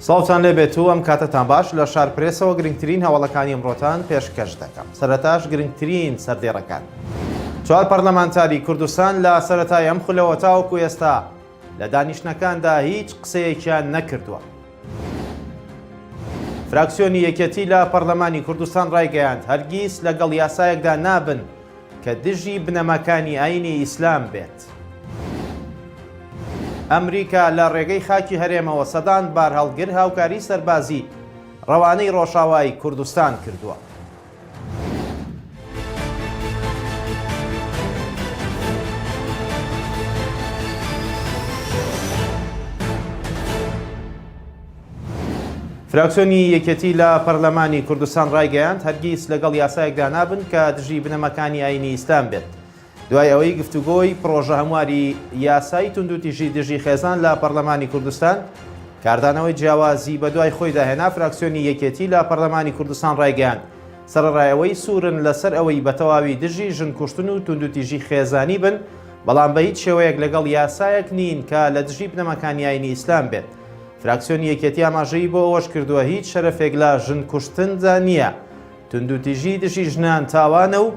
سڵاوتان لێبێت و ئەم کاتەتان باش لە شار پرێسەوە گرنگترین هەواڵەکانی ئەمڕۆتان پێشکەش دەکەم سەرەتاش گرنگترین سەردێڕەکان چوار پەرلەمانتاری کوردستان لە سەرەتای ئەم خولەوە تاوەکو ئێستا لە دانیشتنەکاندا هیچ قسەیەکیان نەکردووە. فراکسیۆنی یەکێتی لە پەرلەمانی کوردستان ڕایگەیاند، هەرگیز لەگەڵ یاسایەکدا نابن کە دژی بنەماکانی ئایینی ئیسلام بێت. ئەمریکا لە ڕێگەی خاکی هەرێمەوە سەدان بارهەڵگر هاوکاری سەربازی ڕەوانەی ڕۆژاوای کوردستان کردووە. فراکسیۆنی یەکێتی لە پەرلەمانی کوردستان ڕایگەیاند، هەرگیز لەگەڵ یاسایەکدا نابن کە دژی بنەماکانی ئایینی ئیسلام بێت. دوای ئەوەی گفتوگۆی پڕۆژە هەمواری یاسای توندوتیژی دژی خێزان لە پەرلەمانی کوردستان کاردانەوەی جیاوازی بەدوای خۆیدا هێنا، فراکسیۆنی یەکێتی لە پەرلەمانی کوردستان ڕایگەیاند، سەرەڕای ئەوەی سوورن لەسەر ئەوەی بەتەواوی دژی ژن کوشتن و توندوتیژی خێزانی بن، بەڵام بە هیچ شێوەیەک لەگەڵ یاسایەک نین کە لە دژی بنەماکانی ئاینی ئیسلام بێت. فراکسیۆنی یەکێتی ئاماژەی بۆ ئەوەش کردووە، هیچ شەرەفێک لە ژن کوشتندا نییە، توندوتیژی دژی ژنان تاوانە و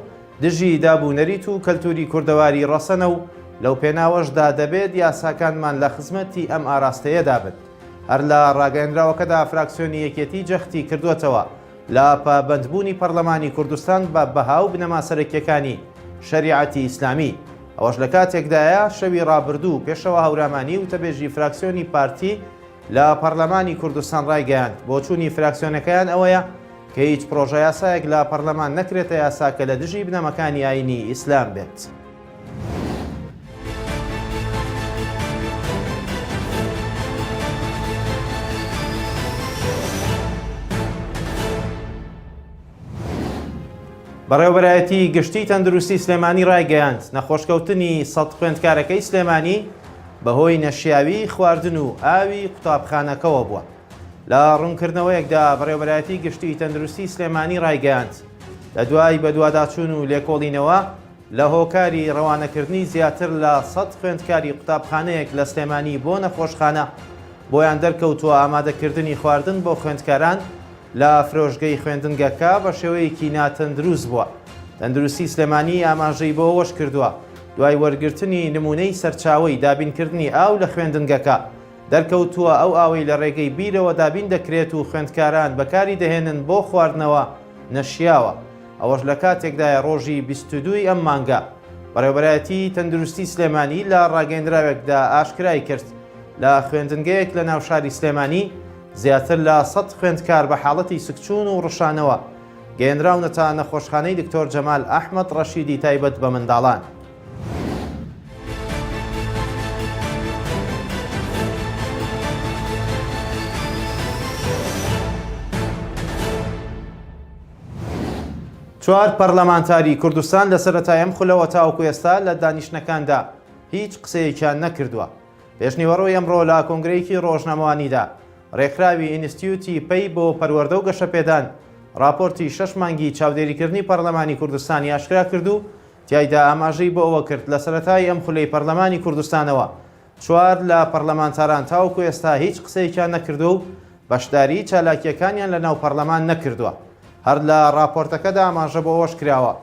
دژی داب و نەریت و کەلتوری کوردەواری ڕەسەنە و لەو پێناوەشدا دەبێت یاساکانمان لە خزمەتی ئەم ئاراستەیەدا بن. هەر لە ڕاگەیەنراوەکەدا فراکسیۆنی یەکێتی جەختی کردووەتەوە لە پابەندبوونی پەرلەمانی کوردستان بە بەها و بنەما سەرەکییەکانی شەریعەتی ئیسلامی. ئەوەش لە کاتێکدایە شەوی ڕابردوو پێشەوا هەورامانی وتەبێژی فراکسیۆنی پارتی لە پەرلەمانی کوردستان ڕایگەیاند، بۆچوونی فراکسیۆنەکەیان ئەوەیە کە هیچ پڕۆژەیاسایەک لە پەرلەمان نەکرێتە یاسا کە لە دژی بنەمەکانی ئایینی ئیسلام بێت. بەڕێوەبەرایەتی گشتی تەندروستی سلێمانی ڕایگەیاند، نەخۆشکەوتنی سەد خوێندکارەکەی سلێمانی بەهۆی نەشیاوی خواردن و ئاوی قوتابخانەکەوە بووە. لە ڕوونکردنەوەیەکدا بەڕێوەبەرایەتی گشتی تەندروستی سلێمانی ڕایگەیاند، لە دوای بەدواداچوون و لێکۆڵینەوە لە هۆکاری ڕەوانەکردنی زیاتر لە سەد خوێندکاری قوتابخانەیەک لە سلێمانی بۆ نەخۆشخانە بۆیان دەرکەوتووە ئامادەکردنی خواردن بۆ خوێندکاران لە فرۆشگەی خوێندنگەکە بە شێوەیەکی ناتەندروست بووە. تەندروستی سلێمانی ئاماژەی بۆ ئەوەشکردووە، دوای وەرگرتنی نمونەی سەرچاوەی دابینکردنی ئاو لە خوێندنگەکە، دەرکەوتووە ئەو ئاوەی لە رێگەی بیرەوە دابین دەکرێت و خوێندکاران بەکاری دەهێنن بۆ خواردنەوە نەشیاوە. ئەوەش لە کاتێکدایە رۆژی 22 ی ئەم مانگە بەڕێوەبەرایەتی تەندروستی سلێمانی لە راگەیەندراوێکدا ئاشکرای کرد لە خوێندنگەیەک لە ناو شاری سلێمانی زیاتر لە سەد خوێندکار بە حاڵەتی سکچوون و ڕشانەوە گەیەنراونەتە نەخۆشخانەی دکتۆر جەمال ئەحمەد ڕەشیدی تایبەت بە منداڵان. چوار پەرلەمانتاری کوردستان لە سەرەتای ئەم خولەوە تاوەکو ئێستا لە دانیشتنەکاندا هیچ قسەیەکیان نەکردووە. پێشنیوەڕۆی ئەمڕۆ لە کۆنگرەیەکی ڕۆژنامەوانیدا، ڕێکخراوی ئینستتیوتی پەی بۆ پەروەردە و گەشەپێدان ڕاپۆرتی شەش مانگی چاودێریکردنی پەرلەمانی کوردستانی ئاشکرا کرد و تیایدا ئاماژەی بۆ ئەوە کرد لە سەرەتای ئەم خولەی پەرلەمانی کوردستانەوە چوار لە پەرلەمانتاران تاوەکو ئێستا هیچ قسەیەکیان نەکردووە و بەشداریی چالاکییەکانیان لەناو پەرلەمان نەکردووە. هەر لە ڕاپۆرتەکەدا ئاماژە بۆ ئەوەش کراوە،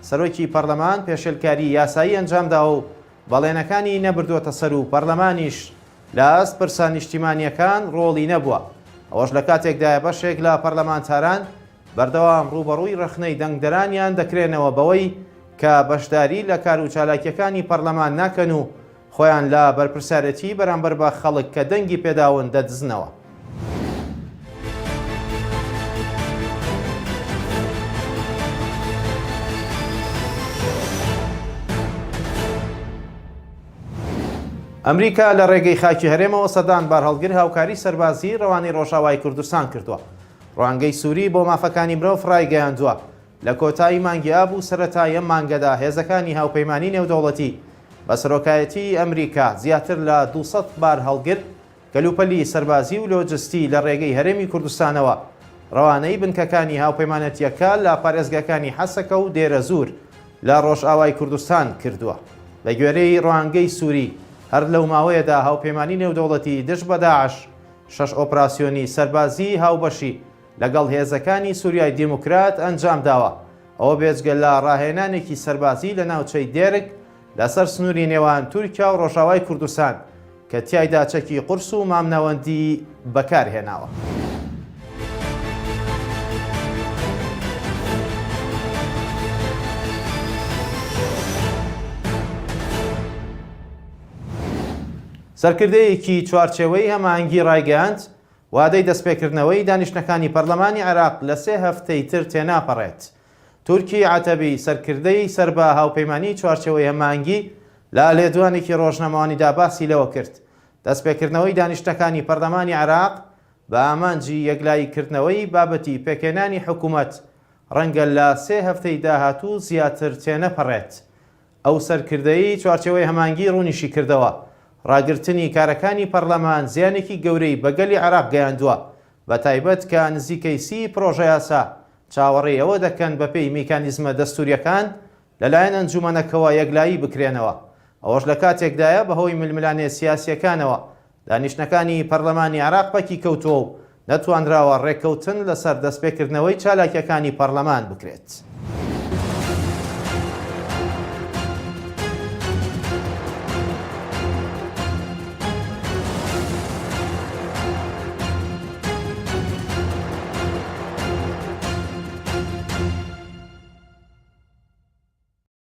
سەرۆکی پەرلەمان پێشێلکاریی یاسایی ئەنجامداوە و بەڵێنەکانی نەبردووەتە سەر و پەرلەمانیش لە ئاست پرسە نیشتیمانییەکان ڕۆڵی نەبووە، ئەوەش لە کاتێکدایە بەشێک لە پەرلەمانتاران بەردەوام ڕووبەڕووی ڕەخنەی دەنگدەرانیان دەکرێنەوە بەوەی کە بەشداری لە کارو چالاکییەکانی پەرلەمان ناکەن و خۆیان لە بەرپرسیارێتی بەرامبەر بە خەڵک کە دەنگی پێداون دەدزنەوە. ئەمریکا لە ڕێگەی خاکی هەرێمەوە سەدان بارهەڵگر هاوکاری سەربازیی ڕەوانەی ڕۆژاوای کوردستان کردووە. ڕوانگەی سووری بۆ مافەکانی مرۆڤ ڕایگەیاندووە، لە کۆتایی مانگی ئاب و سەرەتای ئەم مانگەدا هێزەکانی هاوپەیمانی نێودەوڵەتی بە سەرۆکایەتیی ئەمریکا زیاتر لە 200 بارهەڵگر کەلوپەلی سەربازی و لۆجستی لە ڕێگەی هەرێمی کوردستانەوە ڕەوانەی بنکەکانی هاوپەیمانەتییەکە لە پارێزگاکانی حەسەکە و دێرەزوور لە ڕۆژئاوای کوردستان کردووە. بەگوێرەی ڕوانگەی سووری، هەر لەو ماوەیەدا هاوپەیمانی نێودەوڵەتی دژ بە داعش. شەش ئۆپراسیۆنی سەربازیی هاوبەشی لەگەڵ هێزەکانی سوریای دیموکرات ئەنجامداوە، ئەوە بێجگە لە ڕاهێنانێکی سەربازی لە ناوچەی دێرک لەسەر سنووری نێوان تورکیا و ڕۆژاوای کوردستان کە تیایدا چەکی قورس و مامناوەندی بەکارهێناوە. سەرکردەیەکی چوارچێوەی هەماهەنگی ڕایگەیاند، وادەی دەستپێکردنەوەی دانیشتنەکانی پەرلەمانی عێراق لە سێ هەفتەی تر تێناپەڕێت. تورکی عەتەبی، سەرکردەی سەر بە هاوپەیمانیی چوارچێوەی هەماهەنگی لە لێدوانێکی ڕۆژنامەوانیدا باسی لەوە کرد، دەستپێکردنەوەی دانیشتنەکانی پەرلەمانی عێراق بە ئامانجی یەکلاییکردنەوەی بابەتی پێکهێنانی حکومەت ڕەنگە لە سێ هەفتەی داهاتوو زیاتر تێنەپەڕێت. ئەو سەرکردەی چوارچێوەی هەماهەنگی ڕوونیشیکردەوە، ڕاگرتنی کارەکانی پەرلەمان زیانێکی گەورەی بە گەلی عێراق گەیاندووە، بەتایبەت کە نزیکەی سی پڕۆژەیاسا چاوەڕێی ئەوە دەکەن بەپێی میکانیزمە دەستوورییەکان لەلایەن ئەنجوومەنەکەوە یەکلایی بکرێنەوە، ئەوەش لەکاتێکدایە بەهۆی ململانێ سیاسییەکانەوە دانیشتنەکانی پەرلەمانی عێراق پەکی کەوتووە و نەتوانراوە ڕێککەوتن لەسەر دەستپێکردنەوەی چالاکییەکانی پەرلەمان بکرێت.